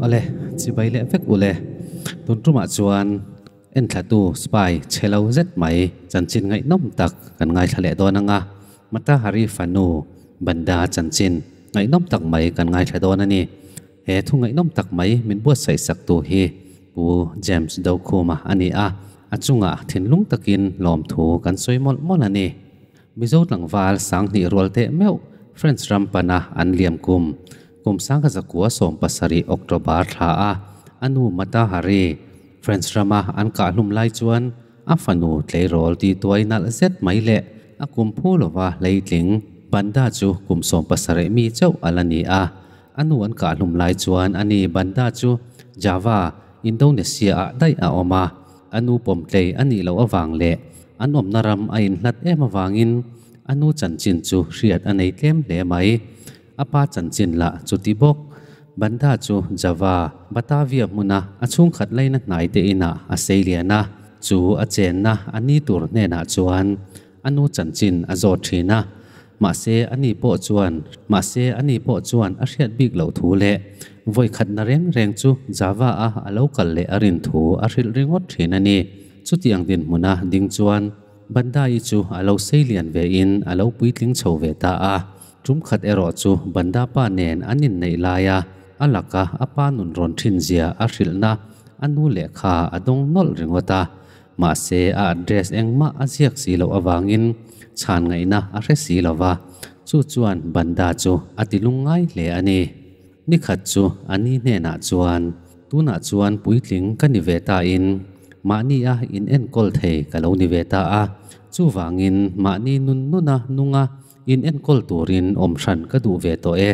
Awle, chibai leh vek ule. Tun tumah chuan enthlatu spy chhe lo zet mai chanchin ngaihnawm tak kan ngaithla leh dawn ang a. Mata Hari fanu Banda chanchin ngaihnawm tak mai kan ngaithla dawn a ni. He thu ngaihnawm tak mai min buatsaih sak tu hi Pu James Dokhuma a ni a, a chungah thinlung takin lawmthu kan sawi mawlh mawlh a ni. Mizo tlangval sanghnih rual teh meuh French ram pana an liam kum kum sangha zakua 17 October thla a a nu Mata Hari French rama an kah hlum lai chuan a fanu tleirawl ti tuai nalh zet mai leh a kum phu lova hleitling Banda chu kum 17 mi chauh a la ni a. A nu an kah hlum lai chuan a ni Banda chu Java, Indonesia ah daih a awm a. A nu pawmtlei a nih loh avang leh an awmna ram a inhlat em avangin a nu chanchin chu hriat a nei tlem hle mai. A pa chanchin lah chuti bawk. Banda chu Java, Batavia hmuna a chhungkhat laina hnai te inah a sei lian a, chu a chenna a ni tur hnenah chuan a nu chanchin a zawt thin a. Mahse a ni pawh chuan mahse a ni pawh chuan a hriat bik loh thu leh vawi khatna reng reng chu Java a a lo kal leh a rin thu a hrilh ringawt thin a ni. Chutiang dinhmuna ding chuan Bandai chu a lo sei lian ve in a lo puitling chho ve ta a. Tum khat erawh chu Banda pa nen an inneih laia a laka a pa nun rawn thin zia a hrilhna a nu lehkha a dawng nawlh ringawt a. Mahse a address engmah a ziak si loh avangin chhan ngaihna a hre si lo va, chu chuan Banda chu a ti lungngai hle a ni. Ni khat chu a ni hnenah chuan, Tunah chuan puitling ka ni ve ta in, mahni a in enkawl thei ka lo ni ve ta a, chuvangin mahni nun nuna nunga in enkawl turin awm hran ka duh ve tawh e,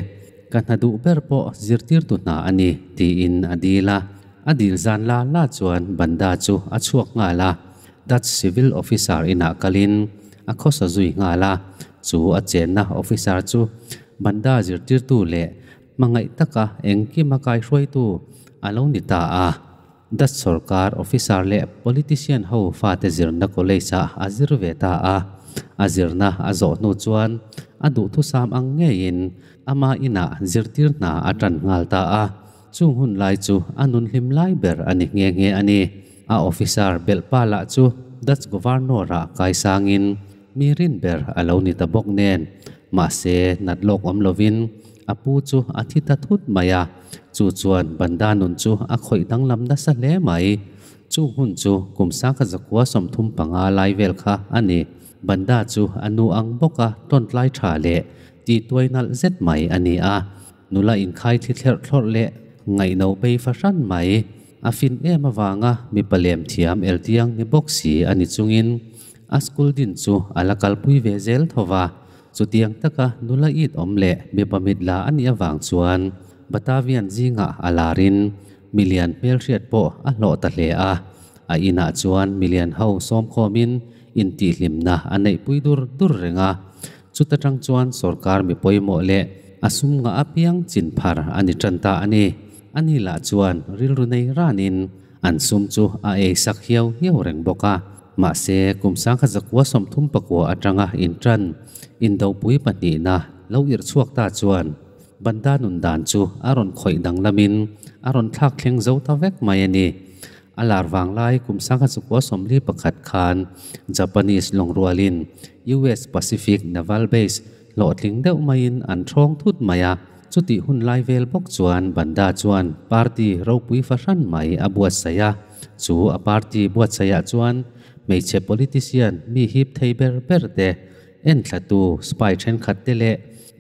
ka hna duh ber pawh zirtirtu hna a ni, tiin a dil a. A dil zan la la chuan Banda chu a chhuak nghal a, Dutch civil officer inah kalin a khawsa zui nghal a, chu a chenna officer chu Banda zirtirtu leh hmangaih taka engkima kaihruaitu a lo ni ta a. Dutch sorkar officer leh politician ho fate zirna college ah a zir ve ta a, a zirna a zawh hnu chuan a duhthusam ang ngeiin ama inah zirtir hna a tan nghal ta a. Chung hun lai chu a nun hlim lai ber a ni nghe nghe a ni. A officer belh pa lah chu Dutch Governor-ah kaisangin mi rin ber a lo ni ta bawk nen. Mahse, nat lawk awm lovin a pu chu a thi ta thut mai a, chu chuan Banda nun chu a khawih danglam nasa hle mai. Chung hun chu kum sangkhat zakua 35 lai vel kha a ni. Banda chu a nu ang bawka tawntlai tha leh tihtuai nalh zet mai a ni a. Nula inkhai thli thlerh thlawrh leh ngaihno bei fahran mai. A fin em avanga mipa lem thiam eltiang ni bawk si a ni chungin a school din chu a la kalpui ve zel tho va. Chutiang taka nula it awm leh mipa mit la a nih avang chuan Batavian zingah a larin milian hmelhriat pawh a hlawh ta hle a. A inah chuan milian ho sawmkhawmin intihhlimna a neihpui dur dur reng a. Chuta tang chuan sorkar mi pawimawh leh a sum ngah apiang chin phar a ni tan ta a ni. Ani lah chuan rilru nei ranin an sum chu a ei sak hiau hiau reng bawk a. Mahse, kum sangkhat zakua 39 atanga intan indopui pahnihna lo irh chhuak ta chuan Banda nun dan chu a rawn khawih danglamin a rawn thlak thleng zo ta vek mai a ni. A lar vang lai kum sangkhat zakua 41 khan Japanese lawng rualin US Pacific Naval Base hlawhtling deuh maiin an thawng thut mai a. Chutih hun lai vel bawk chuan Banda chuan party ropui fahran mai a buatsaih a. Chu a party buatsaihah chuan hmeichhe politician mi hip thei ber ber te, enthlatu spy thenkhat te leh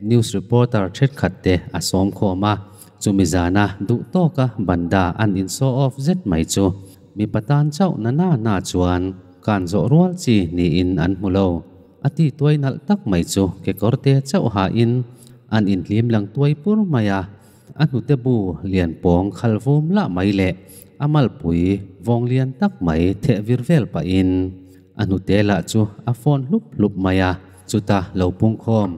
news reporter thenkhat te a sawm khawm a. Chumi zana duh tawka Banda an in show off zet mai chu mipa tan chauh na na na chuan kan zawh rual chi niin an hmu lo. A ti tuai nalh tak mai chu kekawr te chauh hain an inhlim lang tuai pur mai a. A hnute bu lian pawng khal vum lah mai leh a malpui vawng lian tak mai theh vir vel pahin a hnute lah chu a fawn hlup hlup mai a. Chuta lo pungkhawm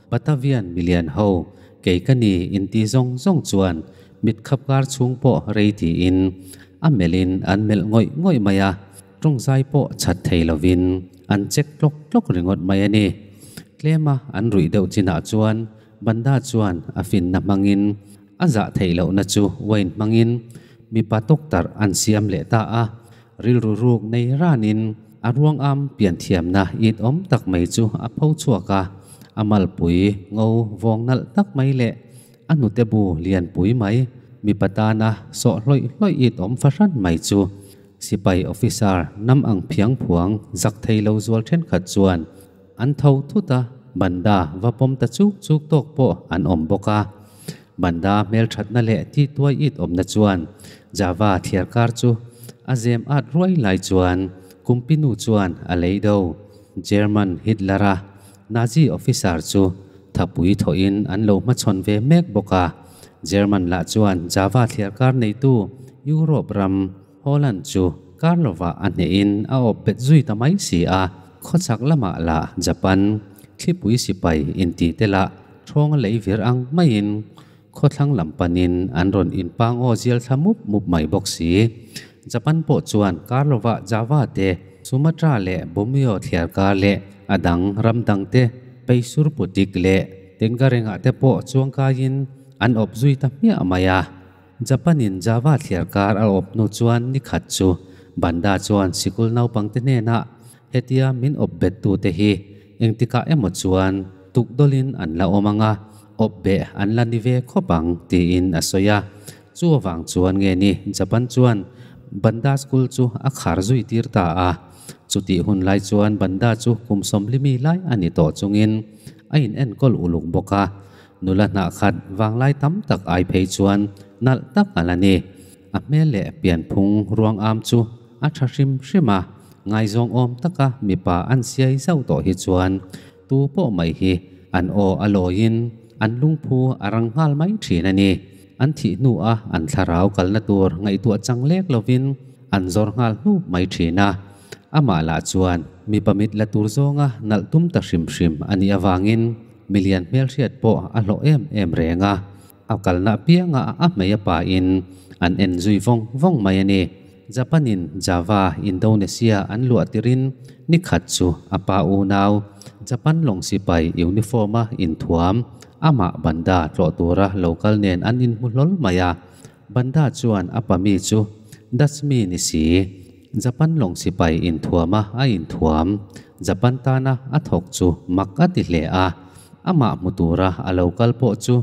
Batavian milian ho kei ka ni inti zawng zawng chuan mit khap kar chhung pawh rei tiin a melhin an melh ngawih ngawih mai a. Tawngzai pawh chhat thei lovin an check tlawk tlawk ringawt mai a ni. Tlema an ruih deuh chinah chuan Banda chuan a finna hmangin A zah theih lohna chu wine hmangin mipa tawktarh an siam leh ta a, rilru ruk nei ranin a ruang am pian thiamna it awm tak mai chu a pho chhuak a, a malpui ngo vawng nalh tak mai leh a hnute bu lianpui mai mipa tana sawh hlawih hlawih it awm fahran mai chu sipai officer nam ang phiang phuang zak thei lo zual thenkhat chuan an tho thut a, banda va pawm ta chuk chuk tawk pawh an awm bawk a. Banda hmelthatna leh ti tuai it awmna chuan Java thliarkar chu a zem at ruai lai chuan Kumpinu chuan a lei do. German Hitler-a Nazi officer chu thapui thawhin an lo hmachhawn ve mek bawk a. German lah chuan Java thliarkar neitu Europe ram Holland chu kar lovah a hnehin a awp bet zui ta mai si a. Khawchhak lamah lah Japan thlipui sipai inti te lah ṭhawng a lei vir ang maiin khawthlang lam panin an rawn inpang aw zial thla mup mup mai bawk si. Japan pawh chuan kar lovah Java te, Sumatra leh Borneo thliarkar leh a dang ram dang te, Peisur Putik leh Tenggarengah te pawh chuangkaiin an awp zui ta hmiah mai a. Japan-in Java thliarkar a awp hnu chuan ni khat chu Banda chuan sikul naupangte hnenah hetia min awp bettute hi engtikah emaw chuan tukdawlin an la awm ang a, awp beh an la ni ve khawp ang tiin a sawi a. Chu avang chuan nge ni Japan chuan Banda School chu a khar zui tir ta a. Chutih hun lai chuan Banda chu kum sawmlimi lai a ni tawh chungin a inenkawl uluk bawk a. Nula hnah khat vanglai tam tak ai phei chuan nalh tak a la ni. A hmel leh pianphung ruang am chu a tha hrim hrim a, ngaizawng awm taka mipa an siai zauh tawh hi chuan tu pawh mai hi an aw a lawiin an lungphu a rang nghal mai thin a ni. An thih hnu a an thlarau kalna tur ngaihtuah chang lek lovin an zawr nghal hnup mai thin a. Amah lah chuan mipa mit la tur zawnga nalh tum ta hrim hrim a nih avangin milian hmelhriat pawh a hlawh em em reng a. A kalna apianga a hmei a pain an en zui vawng vawng mai a ni. Japan-in Java, Indonesia an luah tirin ni khat chu a pa unau Japan lawng sipai uniform-a inthuam amah Banda tlawh tura lo kal nen an inhmu hlawl mai a. Banda chuan a pa mi chu Dutch mi ni si, Japan lawng sipai inthuama a inthuam Japan tana a thawk chu mak a ti hle a. Amah hmu tura a lo kal pawh chu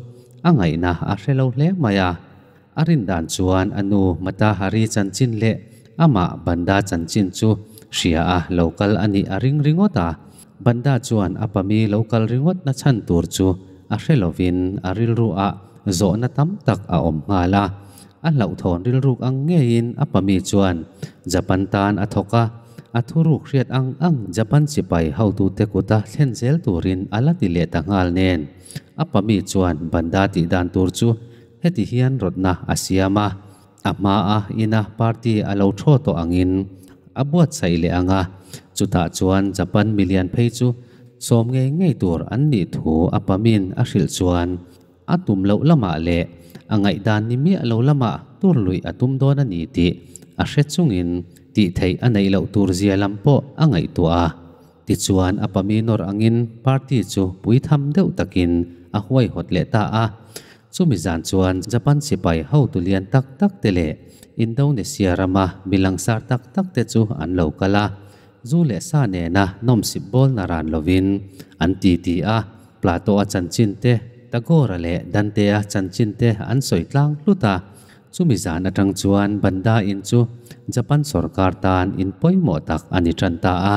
a ngaihna a hre lo hle mai a. A rin dan chuan a nu Mata Hari chanchin leh amah Banda chanchin chu hria a lo kal a nih a ring ringawt a. Banda chuan a pami lo kal ringawt na chhan tur chu a hre lovin a rilru ah zawhna tam tak a awm nghal a. A hlauhthawn rilruk ang ngeiin a pami chuan Japan tan a thawk a, a thuruk hriat ang ang Japan sipai hotute kuta thlen zel turin a la ti leh ta nghal nen. A pami chuan Banda tih dan tur chu heti hian rawtna a siam a, a hmaa ina party a lo thaw tawh angin a buatsaih leh ang a, chutah chuan Japan milian phei chu sawm ngei ngei tur an nih thu a pamin a hrilh chuan a tum loh lamah leh a ngaihdan ni miah lo lamah tur luih a tum dawn a ni tih a hre chungin tih theih a neih loh tur zia lam pawh a ngaihtuah a. Tichuan a pami nawr angin party chu puitham deuh takin a huaihawt leh ta a. Chumi zan chuan Japan sipai hotu lian tak tak te leh Indonesia rama mi langsar tak tak te chu an lo kal a, zu leh sa nena nawmsip bawl na ran lovin an ti ti a, Plato-a chanchin te, Tagore-a leh Dante-a chanchin te an sawi tlang hlut a. Chumi zan atang chuan Banda in chu Japan sorkar tan in pawimawh tak a ni tan ta a,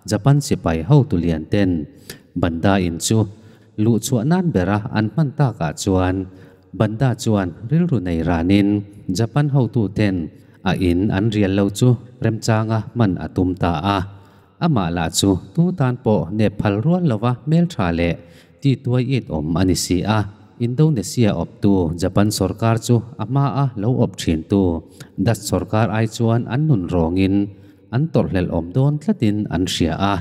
Japan sipai hotu lian ten Banda in chu Luh chhuah nan bera an hman takah chuan Banda chuan rilru nei ranin Japan hotuten a in an rial lo chu remchanga hman a tum ta a. Amah lah chu tu tan pawh nep phal rual lova hmeltha leh ti tuai it awm a ni si a. Indonesia awptu Japan sorkar chu a hmaa lo awp thintu Dutch sorkar ai chuan an nun rawngin an tawrhhlelh awm dawn tlatin an hria a.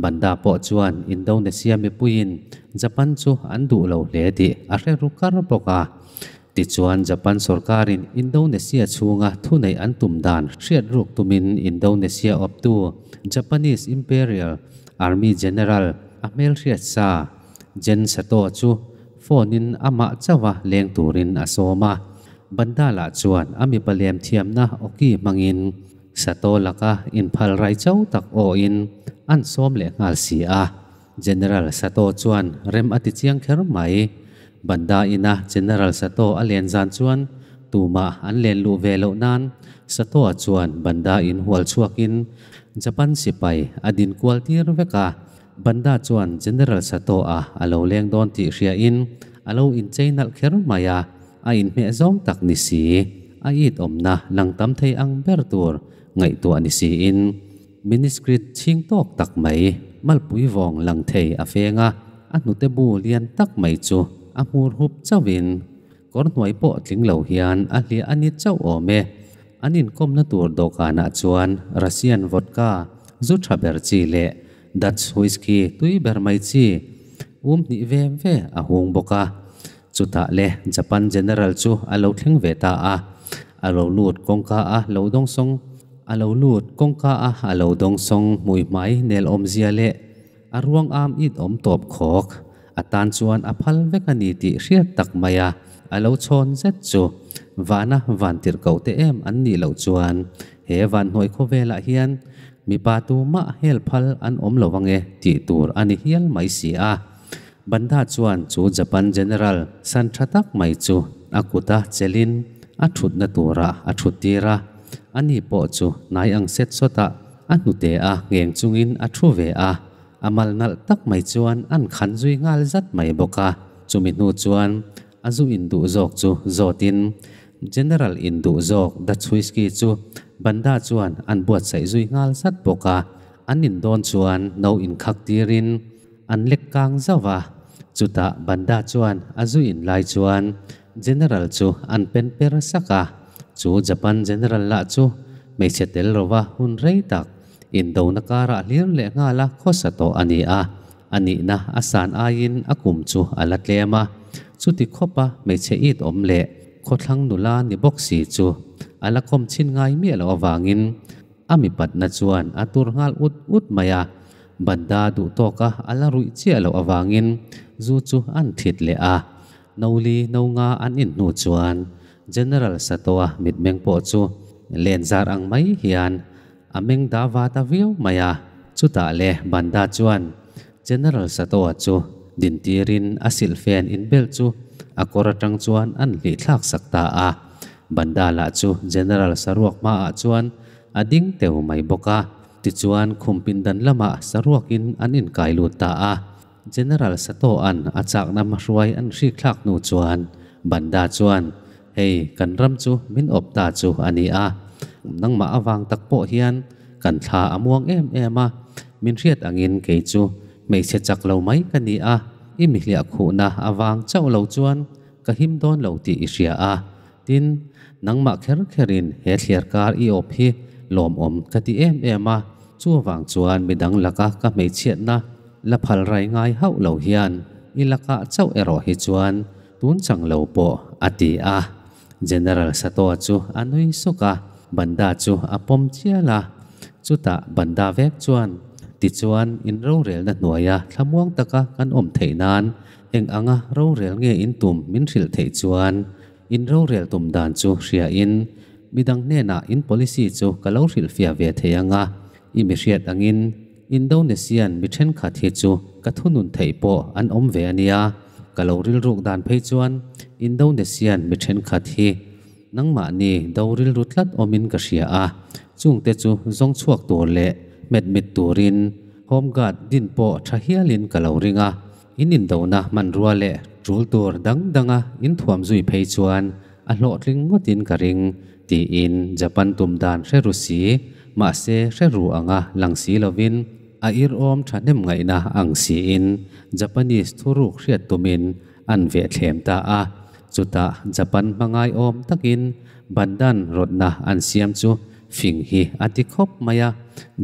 Banda pawh chuan Indonesia mipuiin Japan chu an duh lo hle tih a hre ru kar bawk a. Tichuan Japan sorkarin Indonesia chhunga thuneih an tum dan hriat ruk tumin Indonesia awptu Japanese Imperial Army General a hmelhriat sa Gen Sato chu phone in amah chauha leng turin a sawm a. Banda lah chuan a mipa lem thiamna awki hmangin Sato laka inphal rai chau tak awhin an sawm leh nghal si a. General Sato chuan rem a ti chiang kher mai. Banda ina General Sato a len zan chuan tumah an len luh ve loh nan Sato-a chuan Banda in hual chhuakin Japan sipai a din kual tir vek a. Banda chuan General Sato-a a lo leng dawn tih hriain a lo inchei nalh kher mai a, a inhmeh zawng tak ni si, a it awmna lang tam thei ang ber tur ngaihtuah ni siin miniskirt chhing tawk tak mai malpui vawng lang thei a feng a, a hnute bu lian tak mai chu a hmur hup chauhin kawr hnuai pawh tling lo hian a hliah a ni chauh awm e. An inkawmna tur dawhkanah chuan Russian vodka zu tha ber chi leh Dutch whisky tui ber mai chi um hnih ve ve a hung bawk a. Chutah le Japan General chu a lo thleng ve ta a, a lo lut kawngka a lo dawngsawng a lo lut kawngka a a lo dawngsawng hmui hmai nel awmzia leh a ruang am it awm tawp khawk a tan chuan a phal vek a ni tih hriat tak mai a, a lo chhawn zet chu vana van tirh koh te em an nih loh chuan he van hnuai khawvelah hian mipa tumah hel phal an awm lo ange tih tur a ni hial mai si a. Banda chuan chu Japan General san tha tak mai chu a kuta chelin a thutna turah a thut tir a, ani pawh chu hnai ang set sawtah a hnute a ngheng chungin a thu ve a, a mal nalh tak mai chuan an khan zui nghal zat mai bawk a. Chumi hnu chuan a zu induh zawk chu zawtin General induh zawk Dutch Whisky chu Banda chuan an buatsaih zui nghal zat bawk a, an indawn chuan no inkhak tirin an lek kang zauh a. Chutah Banda chuan a zu in lai chuan General chu an pen per sak a, chu Japan General lah chu hmeichhe tel lova hun rei tak indona karah hlir leh nghala khawsa tawh a ni a, a nihna a san aiin a kum chu a la tlem a. Chuti khawpa hmeichhe it awm leh khawthlang nula ni bawk si chu a la khawm chhin ngai miah loh avangin a mipatna chuan a tur nghal ut ut mai a, Banda duh tawka a la ruih chiah loh avangin zu chu an thit leh a. Noli no nga an in hnu chuan General Satoa mitmeng pawh chu len zar ang mai hian a meng da va ta viau mai a. Chutah le Banda chuan General Satoa chu dintirin a silhfen inbel chu a kawr atang chuan an hlih thlak sak ta a. Banda lah chu General saruak hmaah chuan a ding teu mai bawk a. Tichuan khum pindan lamah saruakin an inkai lut ta a. General Satoa'n a chakna hmahruai an hrik thlak hnu chuan Banda chuan, Hei, kan ram chu min awp ta chu a ni a, nangmah avang tak pawh hian kan thla a muang em em a, min hriat angin kei chu hmeichhe chak lo mai ka ni a, i mi hliah khuhna avang chauh lo chuan ka him dawn lo tih i hria a, tin, nangmah kher kherin he thliar kar i awp hi lawmawm ka ti em em a, chuvang chuan midang laka ka hmeichhiatna la phal rai ngai hauh lo hian i lakah chauh erawh hi chuan tun chang lo pawh a ti a. General Satoa chu a nui suk a, Banda chu a pawm chial a. Chutah Banda vek chuan, Tichuan, in rorelna hnuaia thlamuang taka kan awm theih nan eng anga rorel nge in tum min hrilh theih chuan in rorel tum dan chu hria in midang hnenah in policy chu ka lo hrilhfiah ve thei ang a, i mi hriat angin Indonesian mi thenkhat hi chu ka thunun theih pawh an awm ve a nia, ka lo rilruk dan phei chuan Indonesian mi thenkhat hi nangmahni do rilru tlat awmin ka hria a, chungte chu zawng chhuak tur leh hmet mit turin Home Guard din pawh tha hialin ka lo ring a, in indona hmanrua leh tul tur dang danga in thuam zui phei chuan a hlawhtling ngawtin ka ring, tiin Japan tum dan hre ru si, mahse hre ru anga lang si lovin a irhawm thahnem ngaihna ang siin Japanese thuruk hriat tumin an veh thlem ta a. Chutah Japan hmangai awm takin Bandan rawtna an siam chu fing hi a ti khawp mai a,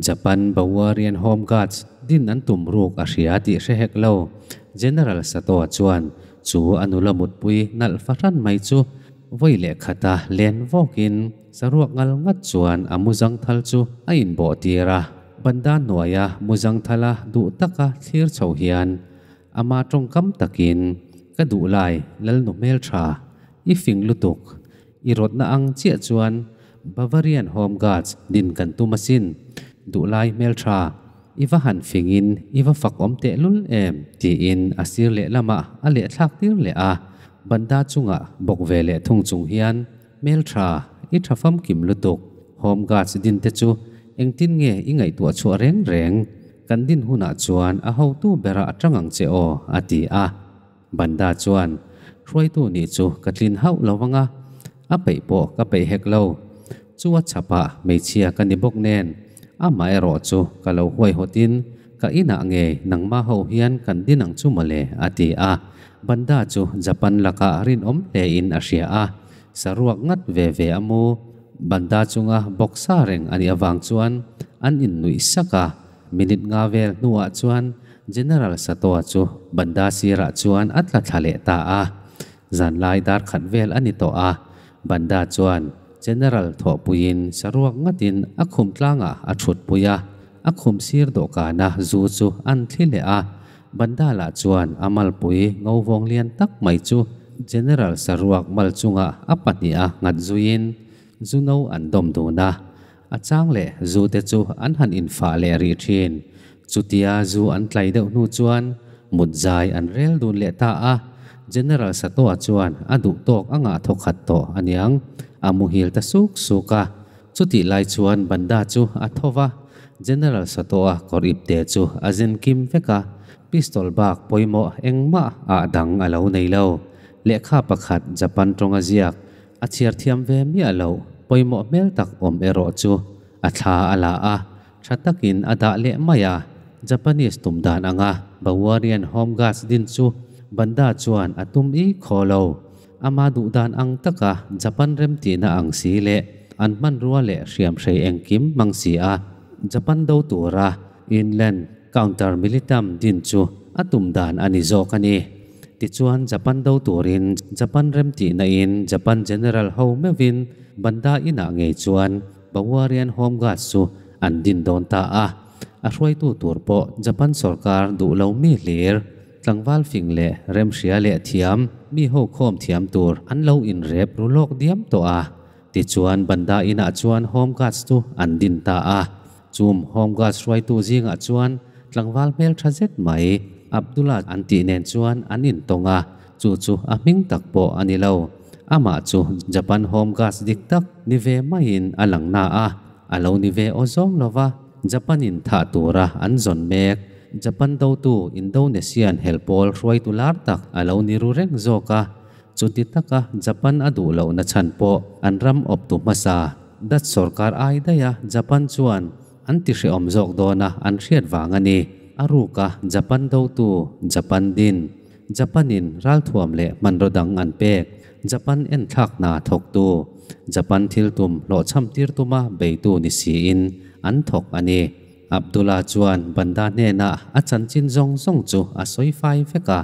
Japan Bavarian Home Guards din an tum ruk a hria tih hre hek lo. General Satoa chuan chu a nula mutpui nalh fahran mai chu vawi leh khata len vawkin saruak ngal ngat chuan a muzang thal chu a inbawh tir a. Banda hnuaia muzang thala duh taka thlir chho hian ama tawngkam takin, Ka duhlai Lalnu hmeltha, i fing lutuk. I rawtna ang chiah chuan Bavarian Home Guards din kan tum asin. Duhlai hmeltha, i va han fingin i va fak awm tehlul em? tiin a sir lehlamah a lehthlak tir leh a. Banda chunga bawk ve leh thung chung hian, Hmeltha, i tha famkim lutuk. Home Guards din te chu engtin nge i ngaihtuah chhuah reng reng? Kan din hunah chuan a hotu berah a tang ang che aw, a ti a. Banda chuan, Hruaitu nih chu ka tlin hauh lo vang a, a peih pawh ka peih hek lo. Chu a chhapah hmeichhia ka ni bawk nen, amaherawh chu ka lo huaihawtin ka inah ngei nangmah ho hian kan din ang chu mawle, a ti a. Banda chu Japan lakah rinawm hlein a hria a, saruak ngat ve ve a mu. Banda chunga bawk sa reng a nih avang chuan an innuih sak a. Minute nga vel hnuah chuan General Sato-a chu Banda sirah chuan a tla thla leh ta a. Zanlai dar khat vel a ni tawh a, Banda chuan General thawhpuiin saruak ngatin a khum tlangah a thutpui a, a khum sir dawhkana zu chu an thli leh a. Banda lah chuan a malpui ngo vawng lian tak mai chu General saruak mal chungah a pahniha nghat zuiin zu no an dawm dun a. A chang leh zu te chu an han infah leh rih thin. Chutia zu an tlai deuh hnu chuan mut zai an rel dun leh ta a. General Satoa chuan a duh tawk a ngah thawkhat tawh aniang, a muhil ta suk suk a. Chutih lai chuan Banda chu a tho va, General Satoa kawr ipte chu a zen kim vek a, pistol bak pawimawh engmah ah dang a lo nei lo. Lehkha pakhat Japan tawnga ziak A chhiar thiam ve miah loh, pawimawh hmel tak awm erawh chu a thla a la a, tha takin a dah leh mai a. Japanese tum dan anga Bavarian Home Guards din chu Banda chuan a tum i khaw lo. Ama duh dan ang taka Japan remtihna ang si leh an hmanrua leh hriamhrei engkim hmang si a, Japan do tura Inland Counter Militam din chu a tum dan a ni zawk a ni. Tichuan Japan do turin Japan remtihna in Japan General ho meuhin Banda inah ngei chuan Bavarian Home Guards chu an din dawn ta a. A hruaitu tur pawh Japan sawrkar duh lo mi hlir, tlangval fing leh remhria leh thiam, mi ho khawm thiam tur an lo inrep ru lawk diam tawh a. Tichuan Banda inah chuan Home Guards chu an din ta a. Chum Home Guards hruaitu zingah chuan tlangval hmeltha zet mai Abdullah an tih nen chuan an intawng a, chu chu a hming tak pawh a ni lo. Amah chu Japan Home Guards dik tak ni ve maiin a lang na a, a lo ni ve aw zawng lo va, Japan in thah tura an zawn mek. Japan dotu Indonesian hel pawl hruaitu lar tak a lo ni ru reng zawk a, chuti taka Japan a duh lohna chhan pawh an ram awptu hmasa Dutch sorkar ai daiha Japan chuan An ti hrehawm zawk dawn a an hriat vang a ni. A ruka Japan dotu Japan din. Japan-in ralthuam leh hmanraw dang an pek. Japan enthlak hna thawktu Japan thil tum hlawhchham tir tuma beitu ni siin an thawk a ni. Abdullah chuan Banda hnenah a chanchin zawng zawng chu a sawi fai vek a.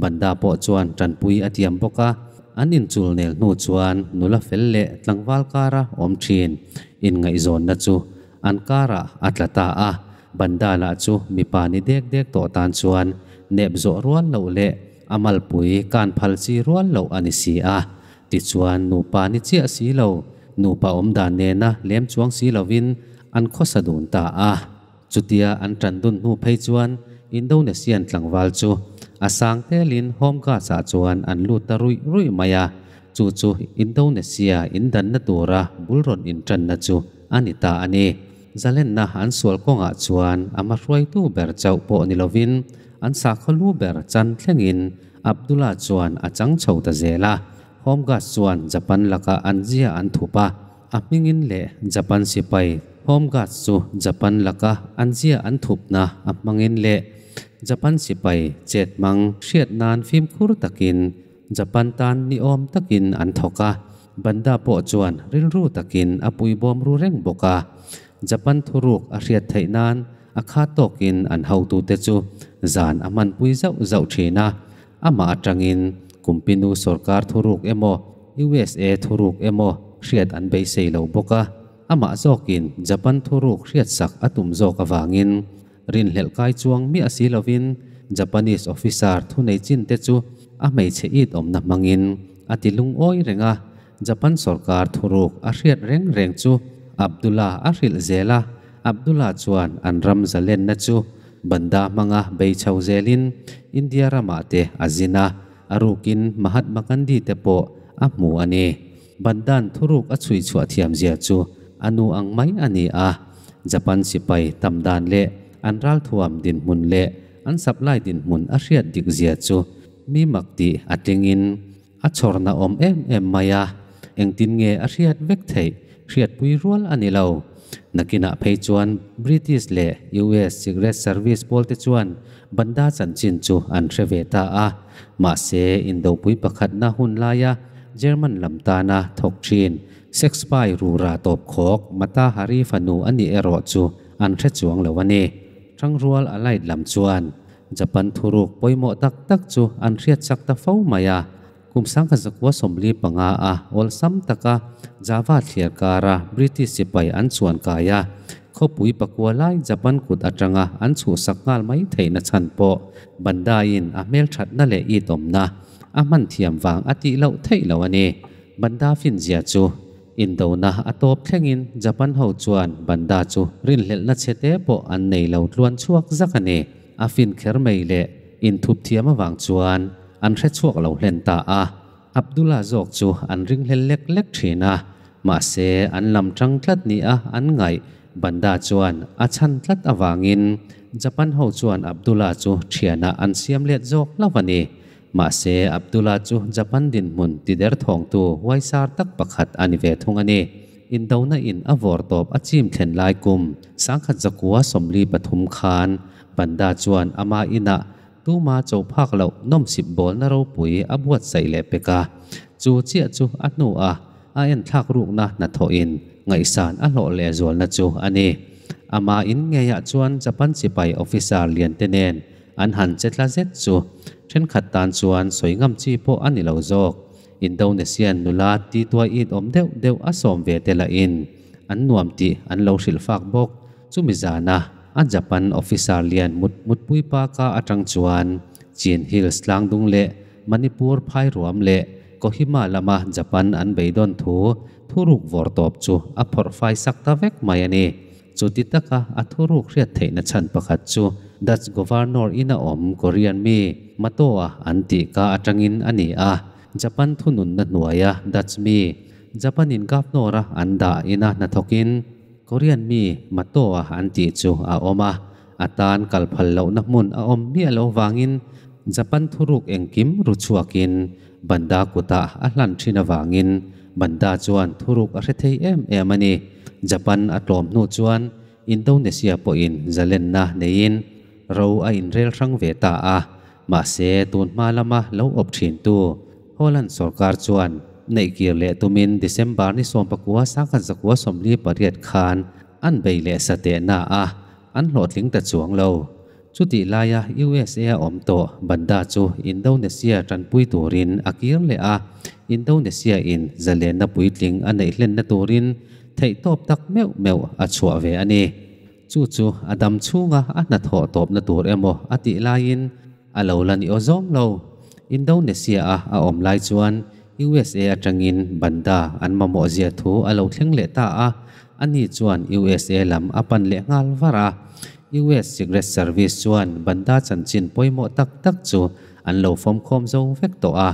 Banda pawh chuan tanpui a tiam bawk a. An inchul nel hnu chuan nula fel leh tlangval kara awm thin inngaihzawnna chu An karah a tla ta a, Banda lah chu mipa ni dek dek tawh tan chuan nep zawh rual loh leh a malpui kan phal chi rual loh a ni si a. Tichuan nupa ni chiah si lo, nupa awm dan nena lem chuang si lovin an khawsa dun ta a. Chutia an tan dun hnu phei chuan Indonesian tlangval chu a sang telin Home Guards-ah chuan an lut ta ruih ruih mai a, chu chu Indonesia indanna tura bul rawn intanna chu a ni ta a ni. Zalenna an sual kawngah chuan a hmahruaitu ber chauh pawh ni lovin an sakhaw lu ber chan thlengin Abdullah chuan a chang chho ta zel a. Home Guards chuan Japan lakah an zia an thup a, a hmingin leh Japan sipai Home Guards chu Japan laka an zia an thupna a hmangin leh Japan sipai chet hmang hriat nan fimkhur takin Japan tan ni awm takin an thawk a, Banda pawh chuan rilru takin a puibawm ru reng bawk a. Japan thuruk a hriat theih nan a khat tawkin an hotute chu zan a hmanpui zauh zauh thin a. Amah atangin Kumpinu sorkar thuruk emaw, USA thuruk emaw hriat an beisei lo bawk a. Amah zawkin Japan thuruk hriatsak a tum zawk avangin rinhlelh kai chuang miah si lovin Japanese officer thunei chin te chu a hmeichhe it awmna hmangin a ti lungawi reng a, Japan sorkar thuruk a hriat reng reng chu Abdullah a hrilh zel a, Abdullah chuan an ram zalenna chu Banda hmanga bei chho zelin India ramah te a zin a, a rukin Mahatma Gandhi te pawh a hmu a ni. Bandan thuruk a chhui chhuah thiam zia chu a nu ang mai a ni a, Japan sipai tam dan leh an ralthuam dinhmun leh an supply dinhmun a hriat dik zia chu mi mak tih a tlingin a chhawrna awm em em mai a, engtin nge a hriat vek theih hriatpui rual a ni lo. Nakinah phei chuan British leh US Secret Service pawlte chuan Banda chanchin chu an hre ve ta a, mahse indopui pakhatna hun laia German lam tana thawk thin sex spy rura tawp khawk Mata Hari fanu a nih erawh chu an hre chuang lo a ni. Tangrual Allied lam chuan Japan thuruk pawimawh tak tak chu an hriat chak ta fo mai a, kum 1945 a awlsam taka Java thliar kara British sipai an chuan kai a, khawpui pakua lai Japan kut atanga an chhuhsak nghal mai theihna chhan pawh Bandai-in a hmelthatna leh itawmna a hman thiam vang a tih loh theih lo a ni. Banda finzia chu Indona a tawp thlengin Japan ho chuan Banda chu rinhlelhna chhe te pawh an nei lo tluan chhuak zak a ni. A fin kher mai leh inthup thiam avang chuan an hre chhuak lo hlen ta a. Abdullah zawk chu an ringhlel lek lek thin a, mahse an lam tang tlat nia an ngaih Banda chuan a chhan tlat avangin Japan ho chuan Abdullah chu thianah an siam let zawk lo a ni. Mahse Abdullah chu Japan dinhmun tider thawngtu huaisar tak pakhat a ni ve thung a ni. Indona in a vawr tawp a chim thlen lai kum 1943 khan Banda chuan ama inah tuma cho phak loh nawmsip bawlna ropui a buatsaih leh pek a. Chu chiah chu a hnuah a enthlak rukna hnathawhin ngaihsan a hlawh lehzualna chu a ni. Ama in ngeiah chuan Japan sipai officer lian te nen an han che tla zet chu thenkhat tan chuan sawi ngam chi pawh a ni lo zawk. Indonesian nula tituai it awm deuh deuh a sawm ve te lahin an nuam tih an lo hrilh fak bawk. Chumi zana a Japan officer lian mut mutpui pa ka atang chuan Chin Hills tlangdung leh Manipur phairuam leh Kohima lama Japan an beidawn thu thuruk vawr tawp chu a phawrh fai sak ta vek mai a ni. Chuti taka a thuruk hriat theihna chhan pakhat chu Dutch Governor ina awm Korean mi Matoa an tih ka atangin a ni a, Japan thununna hnuaia Dutch mi Japan-in Governor-a an dah ina hnathawkin Korean mi Matoa an tih chu a awm a, a tan kal phal lohna hmun a awm miah lo vangin Japan thuruk engkim ru chhuakin Banda kutah a hlan thin avangin Banda chuan thuruk a hre thei em em a ni. Japan a tlawm hnu chuan Indonesia pawhin zalenna neiin ro a inrel hrang ve ta a, mahse tun hma lama lo awp thintu Holland sorkar chuan neihkir leh tumin December ni 19 1948 khan an bei leh satehna a, an hlawhtling ta chuang lo. Chutih laia USA a awm tawh Banda chu Indonesia tanpui turin a kir leh a, Indonesia in zalenna puitling a neih hlenna turin theihtawp tak meuh meuh a chhuah ve a ni. Chu chu a dam chhunga a hnathawh tawpna tur emaw a tih laiin a lo la ni aw zawng lo. Indonesia a a awm lai chuan USA atangin Banda an mamawh zia thu a lo thleng leh ta a, ani chuan USA lam a pan leh nghal var a. US Secret Service chuan Banda chanchin pawimawh tak tak chu an lo fawmkhawm zo vek tawh a.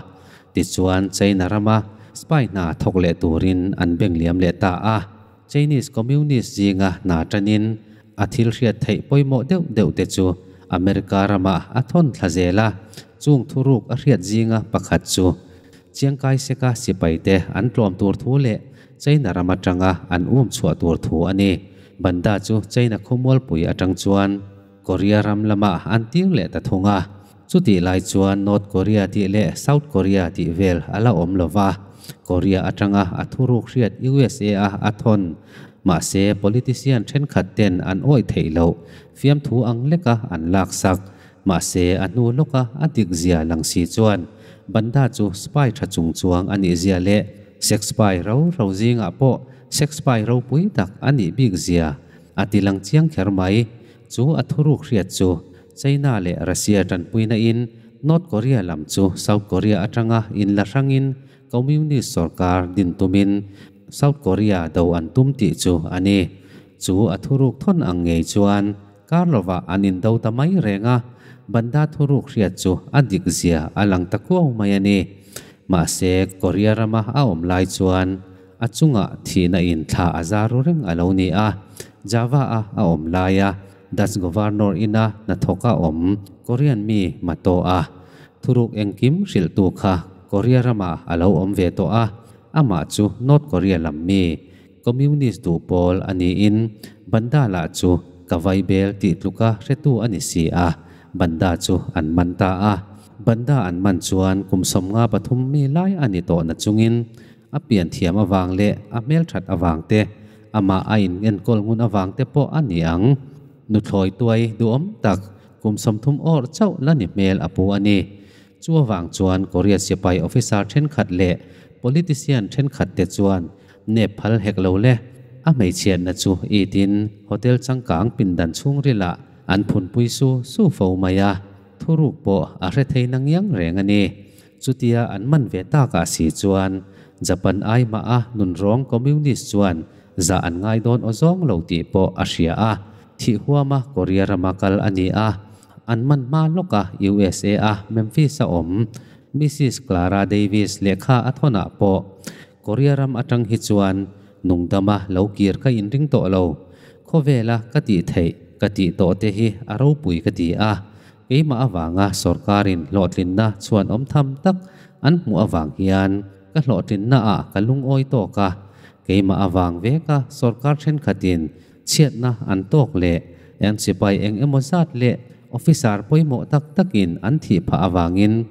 Tichuan China rama spy hna thawk leh turin an beng liam leh ta a. Chinese Communist zinga hna tanin a thil hriat theih pawimawh deuh deuh te chu America rama a thawn thla zel a, chung thuruk a hriat zinga pakhat chu Chiang Kai-shek-a sipai te an tlawm tur thu leh China ram atanga an um chhuah tur thu a ni. Banda chu China khawmualpui atang chuan Korea ram lamah an tir leh ta thung a. Chutih lai chuan North Korea tih leh South Korea tih vel a la awm lo va, Korea atanga a thuruk hriat USA a a thawn. Mahse politician thenkhat ten an awih theih loh, fiamthu ang leka an laksak. Mahse a hnu lawka a dik zia lang si chuan Banda chu spy tha chung chuang a nih zia leh sex spy ro ro zingah pawh sex spy ropui tak a nih bik zia a ti lang chiang kher mai. Chu a thuruk hriat chu China leh Russia tanpuina in North Korea lam chu South Korea atanga in la hrangin Communist sorkar din tumin South Korea do an tum tih chu a ni. Chu a thuruk thawn ang ngei chuan Karlova an in do ta mai reng a, Banda thuruk hriat chu a dik zia a lang ta kuau mai a ni. Mahse Korea rama a awm lai chuan a chungah thihna in thla a zar ru reng a lo ni a, Java a a awm laia Dutch Governor ina hnathawk a awm Korean mi Mato a thuruk engkim hrilhtu kha Korea ramah a lo awm ve tawh a, amah chu North Korea lam mi Communist duh pawl a niin Banda lah chu ka vaibel tih tluka hretu a ni si a, Banda chu an man ta a. Banda an man chuan kum 53 mi lai a ni tawh nachungin a pian thiam avang leh a hmelthat avang te, amah a in enkawl ngun avang te pawh a ni ang. Nuthlawi tuai duhawm tak kum 30 awrh chauh la ni hmel a pu a ni. Chu avang chuan Korea sipai officer thenkhat leh politician thenkhat te chuan nep phal hek lo le. A hmeichhiatna chu itin hotel changkang pindan chhungrilah an phunpui su su fo mai a, thuruk pawh a hre thei na ngiang reng a ni. Chutia an man ve takah si chuan Japan ai mah a nunrawng Communist chuan zah an ngai dawn aw zawng lo tih pawh a hria a, thih huama Korea rama kal a ni a. An man hma lawka USA a Memphis a awm Missus Clara Davis lehkha a thawnah pawh Korea ram atang hi chuan nungdama lo kir ka inring tawh lo. Khawvela ka tih theih ka tih tawh te hi a ropui ka ti a, keimah avanga sorkarin hlawhtlinna chhuan awm tham tak an hmuh avang hian ka hlawhtlinna ah ka lungawi tawk a, keimah avang veka sorkar thenkhatin chhiatna an tawk leh eng sipai eng emaw zat leh officer pawimawh tak takin an thih phah avangin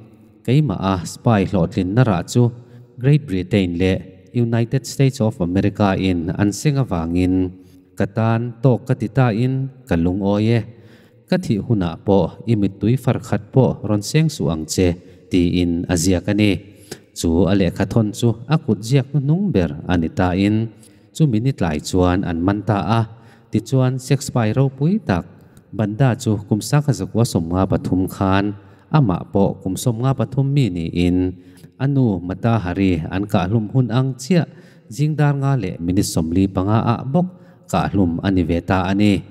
keimah a spy hlawhtlinna rah chu Great Britain leh United States of America in an seng avangin ka tan tawk ka ti ta in ka lungawi e. Ka thih hunah pawh i mittui far khat pawh rawn seng suh ang che, tiin a ziak a ni. Chu a lehkha thawn chu a kut ziak hnuhnung ber a ni ta in chumi ni tlai chuan an man ta a. Tichuan sex pai ropui tak Banda chu kum 1993 khan amah pawh kum 53 mi niin a nu Mata Hari an kahhlum hun ang chiah zing dar nga leh minute 45 ah bawk kahhlum a ni ve ta a ni.